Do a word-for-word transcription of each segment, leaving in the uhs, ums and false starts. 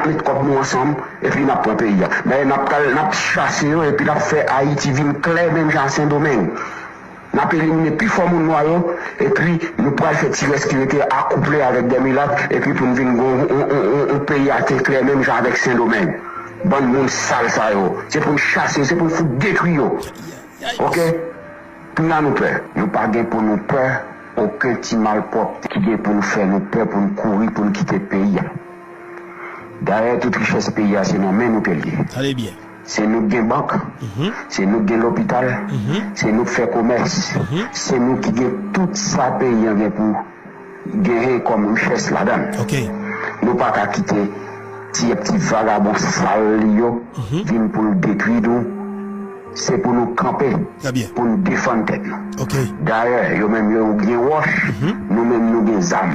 met kòb nou ansanm, epi n ap pran peyi a. Dayè, n ap pral, n ap chase yo, epi n ap fè Ayiti vin klè menm jan a Sendomeng. N ap elimine pi fò moun nwa yo, epi nou pral fè ti rès ki rete akouple avèk dè milat, epi pou n vin gen yon, yon, yon, yon, yon peyi a te klè menm jan avèk Sendomeng. Bann moun sal sa yo. Se pou n chase yo, se pou n fout detwi yo. Oke? Kounye a nou pè. Nou pa gen pou nou pè okenn ti malpwòpte ki gen pou nou fè nou pè pou n kouri, pou n kite peyi a. Dayè, tout richès peyi a se nan men nou ke l ye. Tande byen. Se nou k gen bank, se nou k gen lopital, se nou k fè komès, se nou ki gen tout sa peyi an gen pou genyen kòm richès ladan l. Nou pa ka kite ti, ti vagabon sal li yo vin pou l detwi nou. Se pou nou kanpe, pou n defann tèt nou. Dayè, yo menm yo gen wòch, nou menm nou gen zam.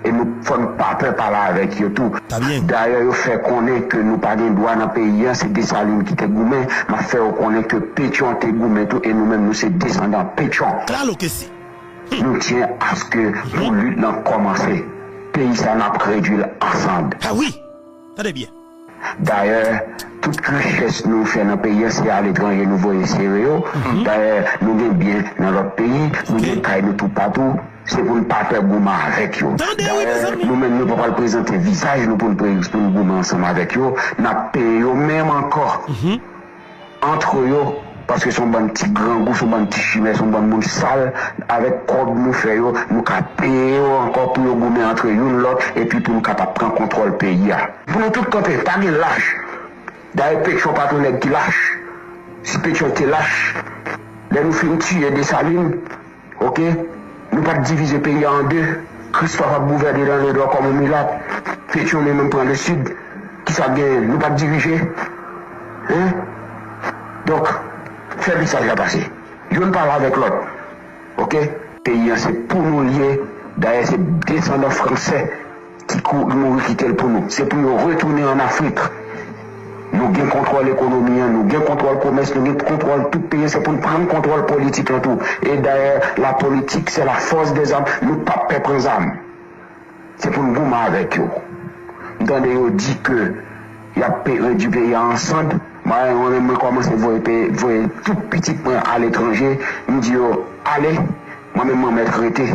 E nou fò n pa pè pale avèk yo tou. Dayè, yo fè konnen ke nou pa gen dwa nan peyi an, se Desalin ki te goumen. M ap fè yo konnen ke Petyon te goumen tou, e nou menm nou se desandan Petyon. Nou tyen aske pou lit lan kòmanse. Peyi sa n ap redwi l an sann. Dayè, tout richès nou fè nan peyi an, se aletranje nou voye sere yo. Dayè, nou gen byen nan lòt peyi, nou gen kay nou toupatou. Se pou n pa pè goumen avèk yo. Dayè, nou menm nou pa pral prezante vizaj nou pou n pre-, pou n goumen ansanm avèk yo. N ap peye yo menm ankò. Antre yo, paske se yon bann ti grangou, se yon bann ti chimè, se yon bann moun sal. Avèk kòb nou fè yo, nou ka peye yo ankò pou yo goumen antre youn lòt, epi pou nou kapab pran kontwòl peyi a. Pou nou tout kanpe, pa gen lach. Dayè, Petyon pa t yon nèg ki lach. Si Petyon te lach, lè nou fin tiye Desalin, oke, nou pa t divize peyi a an de. Kristòf ap gouvène nan Ledò kòm yon milat. Petyon li menm pran Lesid. Kisa k genyen? Nou pa t dirije. Hein? Donk, fè mesaj la pase. Youn pale avèk lòt. Oke? Peyi an se pou nou l ye. Dayè, se desandan fransè ki kou-, mouri kite l pou nou. Se pou yo retounen ann Afrik. Nou gen kontwòl ekonomi an, nou gen kontwòl komès, nou gen kontwòl tout peyi an. Se pou n pran kontwòl politik lan tou. E dayè, la politique, c'est la force des armes. Nou p ap pè pran zam. Se pou n goumen avèk yo. M tande yo di ke y ap pe-, redwi peyi a an sann. Mwen, mwen menm, mwen kòmanse voye pe-, voye tout pitit mwen aletranje. M di yo, ale, mwen menm, mwen mèt rete.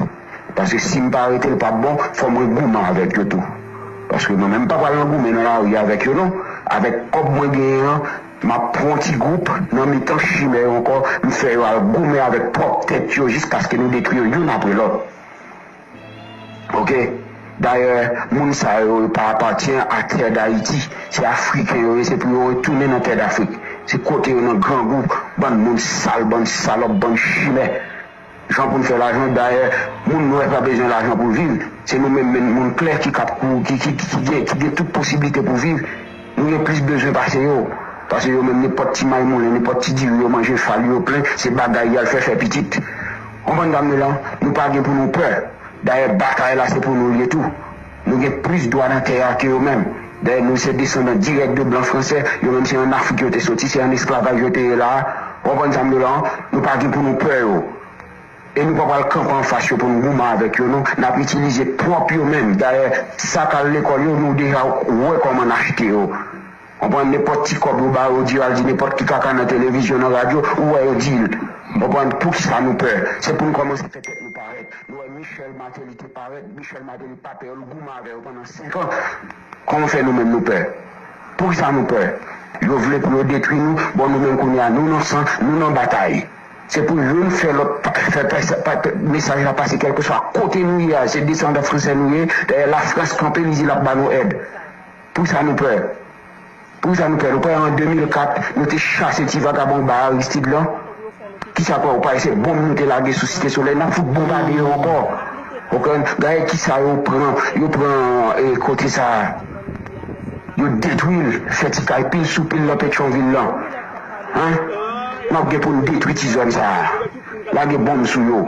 Paske si m pa rete, l p ap bon, fò mwen goumen avèk yo tou. Paske mwen menm, m pa pral nan goumen nan lari avèk yo, non. Avèk kòb mwen genyen an, m ap pran yon ti gwoup nan mitan chimè yo ankò, m fè yo al goumen avèk pwòp tèt yo jiskaske nou detwi yo youn apre lòt. Oke? Dayè, moun sa yo, yo pa apatyen a tè Dayiti. Se Afriken yo ye, se pou yo retounen nan tè Dafrik. Se kote yo nan grangou, bann moun sal, bann salòp, bann chimè. Jan pou n fè lajan, dayè, moun nwè pa bezwen lajan pou l viv. Se nou menm, menm moun klè ki kap kou-, ki, ki, ki, ki gen, ki gen tout posiblite pou viv. Nou gen plis bezwen pase yo. Paske yo menm, nenpòt ti maymoulen, nenpòt ti diri yo manje fal yo plen, se bagay y al fè, fè pitit. Konprann sa m di la? Nou pa gen pou nou pè. Dayè, batay la, se pou nou l ye tou. Nou gen plis dwa nan tè a ke yo menm. Dayè, nou se desandan dirèk de blan fransè. Yo menm, se ann Afrik yo te soti, se ann esklavaj yo te ye la a. Ou konprann sa m di w la a? Nou pa gen pou nou pè yo. E nou pa pral kanpe anfas yo pou n goumen avèk yo, non. N ap itilize pwòp yo menm. Dayè, sa k al lekòl yo, nou deja wè kòman n achte yo. Konprann, nenpòt ti kòb yo ba yo, di yo al di nenpòt ki kaka nan televizyon, nan radyo, ou wè yo di l. Konprann, poukisa nou pè? Se pou n kòmanse fè tèt nou parèt. Nou wè Michel Martelly te parèt, Michel Martelly pa pè yo, l goumen avè yo pandan senk an. Kòman fè nou menm nou pè? Poukisa nou pè? Yo vle pou yo detwi nou, bon, nou menm kounye a, nou nan san, nou nan batay. Se pou youn fè lòt pa-, fè, fè, fè mesaj la pase kèlkeswa kote nou ye a, se desandan fransè nou ye, dayè Lafrans kanpe, li di l ap ba nou èd. Poukisa nou pè? Poukisa nou pè? Nou pè an de mil kat, nou te chase ti vagabon ba Aristide lan. Kisa pè ou pa se bonm nou te lage sou Site Solèy, n ap fout bonbade yo ankò. Ou konprann? Gade kisa yo pran, yo pran, eh, kote sa a. Yo detwi l, fè ti kay pil sou pil nan Petyonvil lan. Hein? N ap gen pou n detwi ti zòn sa a. Lage bonm sou yo.